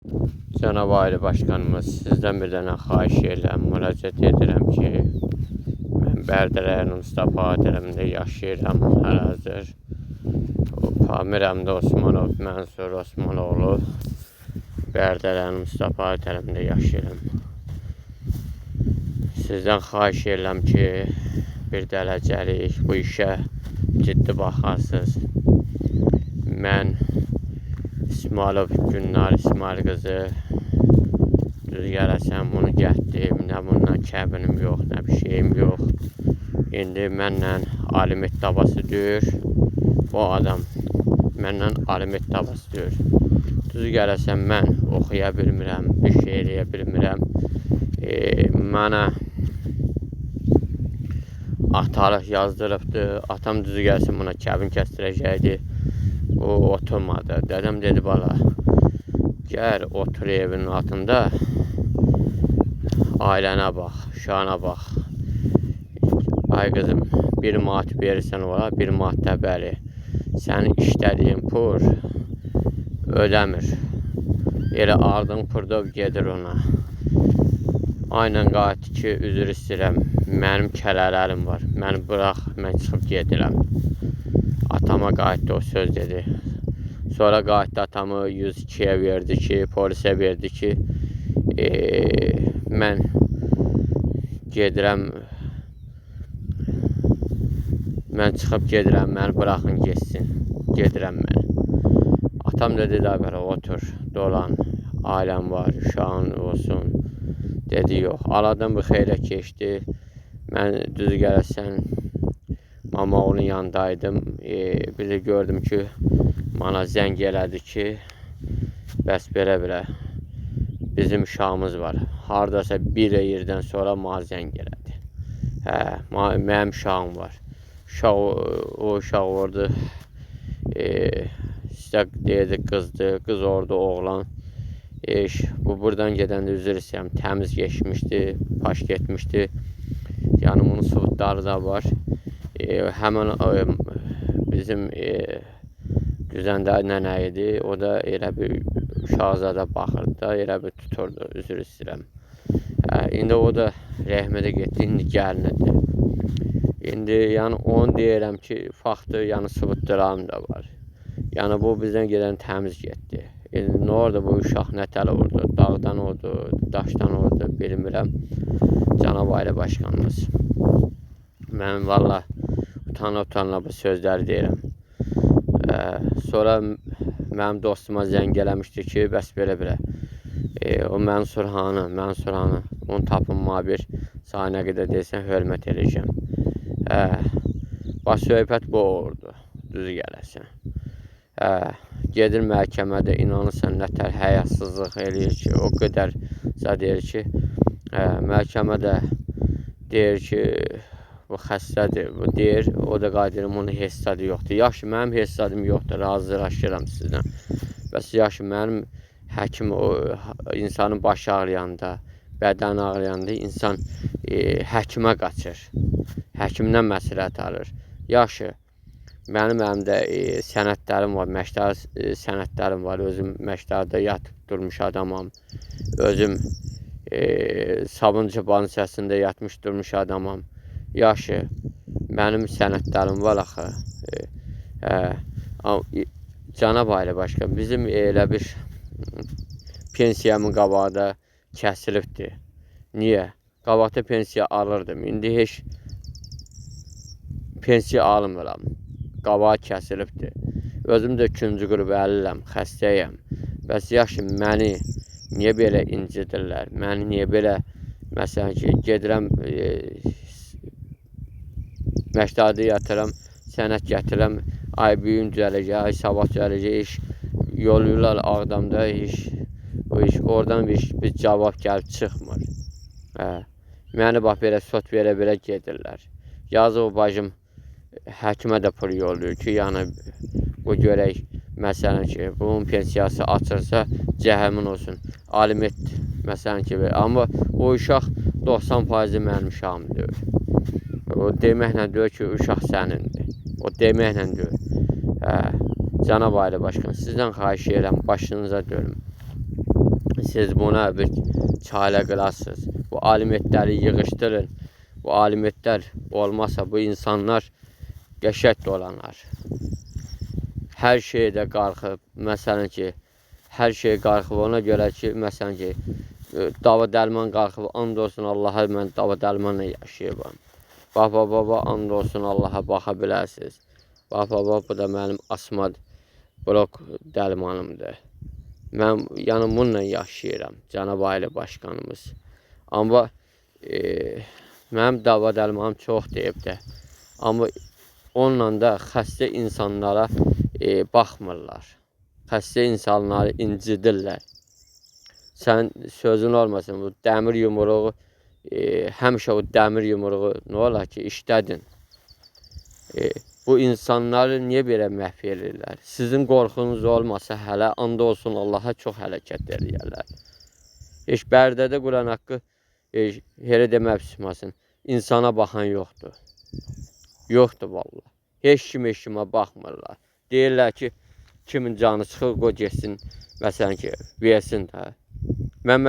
Cənab Ali Başkanımız, sizdən bir dənə xahiş edirəm, müraciət edirəm ki, mən Bərdə rayonu Mustafa tərəfində yaşayıram hal-hazır. Pamir əmdə Osmanov, Mənsur Osmanoğlu, Bərdə rayonu Mustafa tərəfində yaşayıram. Sizdən xahiş edirəm ki, bir dərəcəlik bu işə ciddi baxasınız. Mən İsmailov Gülnar İsmail qızı, düz gələsən bunu gətdim, nə bundan kəbinim yox, nə bir şeyim yox. İndi mənlə aliment davası deyir. Bu adam mənlə aliment davası deyir. Düz gələsən mən oxuya bilmirəm, bir şey eləyə bilmirəm. Mənə atalıq yazdırıbdı. Atam düzü gəlsin buna kəbin kəsdirəcəkdi. O oturmadı. Dədəm dedi bala, gəl otur evinin altında. Ailənə bax, uşağına bax. Ay qızım, 1 manat verirsən ora, 1 manat da bəli. Sənin işlədiyin pul ödəmir. Elə ardın pul da gedir ona. Aynen qayıtdı ki, üzr istəyirəm, mənim kələlərim var. Məni bırax, mən çıxıb gedirəm. Atama qayıtdı o söz dedi. Sonra qayıtdı atamı 102-yə verdi ki, polisə verdi ki, mən gedirəm, mən çıxıb gedirəm, məni buraxın getsin. Gedirəm mən. Atam dedi da belə otur, dolan, ailəm var, uşağın olsun. Dedi yox. Aradan bir xeyli keçdi. Mən düz gələsən mama onun yanındaydım. Bir də gördüm ki, mənə zəng elədi ki, bəs belə-belə bizim uşağımız var. Hardasa bir yerdən sonra mənə zəng elədi. Hə, mənim uşağım var. Uşaq, o uşaq orada istə deyirdi qızdı, qız orada oğlan. İş, bu buradan gedəndə üzr istəyirəm, təmiz keçmişdi, paş getmişdi. Yəni bunun sübutları da var. Həmin bizim Güzəndə nənə idi. O da elə bir uşaqzada baxırdı da, elə bir tuturdu, üzr istəyirəm. İndi o da rəhmətə getdi, indi gəlinidir. İndi yəni onu deyirəm ki, faktı, yəni sübutlarım da var. Yəni bu bizdən gedən təmiz getdi. İndi nə orada bu uşaq nə tələ oldu, dağdan oldu, daşdan oldu, bilmirəm. Cənab Ailə Başkanımız. Mən valla utana-utana bu sözləri deyirəm. Sonra mənim dostuma zəng eləmişdi ki, bəs belə-belə. O Mənsur hanı, Mənsur hanı, onu tapın bir sənə nə qədər desən hörmət eləyəcəm. Baş söhbət bu olurdu, düzü gələsən. Gedir məhkəmədə inanırsan nə tər həyasızlıq eləyir ki, o qədər deyir ki, məhkəmədə deyir ki, bu xəstədir, bu deyir, o da qayıdır, bunun hessadı yoxdur. Yaxşı, mənim hessadım yoxdur, razılaşıram sizdən. Bəs yaxşı, mənim həkim o insanın başı ağrıyanda, bədəni ağrıyanda insan həkimə qaçır. Həkimdən məsləhət alır. Yaxşı, mənim əlimdə sənədlərim var, məşdar sənədlərim var. Özüm məşdarda yatıb durmuş adamam. Özüm Sabunçu bansəsində yatmış durmuş adamam. Yaxşı, mənim sənədlərim var axı. Cənab Ailə Başkan, bizim elə bir pensiyamın qabaqda kəsilibdir. Niyə? Qabaqda pensiya alırdım. İndi heç pensiya almıram. Qabağa kəsilibdir. Özüm də 2-ci qrup əliləm, xəstəyəm. Bəs yaxşı, məni niyə belə incidirlər? Məni niyə belə, məsələn ki, gedirəm, məşdadə yatıram, sənəd gətirirəm, ay bu gün düzələcək, ay sabah düzələcək, iş yollayırlar Ağdamda, iş, o iş oradan bir cavab gəlib çıxmır. Hə, məni bax belə sot verə-verə gedirlər. Yazıq bacım həkimə də pul yollayır ki, yəni bu görək, məsələn ki, bunun pensiyası açılsa cəhəmmin olsun. Aliment məsələn ki, amma o uşaq 90% mənim uşağım deyil. O deməklə deyir ki, uşaq sənindir. O deməklə deyir. Hə, Cənab Ailə Başkanı, sizdən xahiş edirəm, başınıza dönüm. Siz buna bir çarə qılasınız. Bu alimentləri yığışdırın. Bu alimentlər olmasa bu insanlar qəşəng dolanар. Hər şeydə qalxıb, məsələn ki, hər şey qalxıb ona görə ki, məsələn ki, dava dərman qalxıb, and olsun Allaha mən dava dərmanla yaşayıram. Bax, bax, bax, bax, and olsun Allaha baxa bilərsiniz. Bax, bax, bax, bu da mənim asma blok dərmanımdır. Mən yəni bununla yaşayıram, cənab ailə başqanımız. Amma mənim dava dərmanım çox deyib də. Amma onunla da xəstə insanlara baxmırlar. Xəstə insanları incidirlər. Sən sözün olmasın, bu dəmir yumruğu həmişə o dəmir yumruğu nə olar ki, işlədin. Bu insanları niyə belə məhv eləyirlər? Sizin qorxunuz olmasa hələ and olsun Allaha çox hərəkət eləyərlər. Heç Bərdədə Quran haqqı elə demək çıxmasın. İnsana baxan yoxdur. Yoxdur vallah. Heç kim heç kimə baxmırlar. Deyirlər ki, kimin canı çıxır, qoy getsin, məsələn ki, versin də. Mən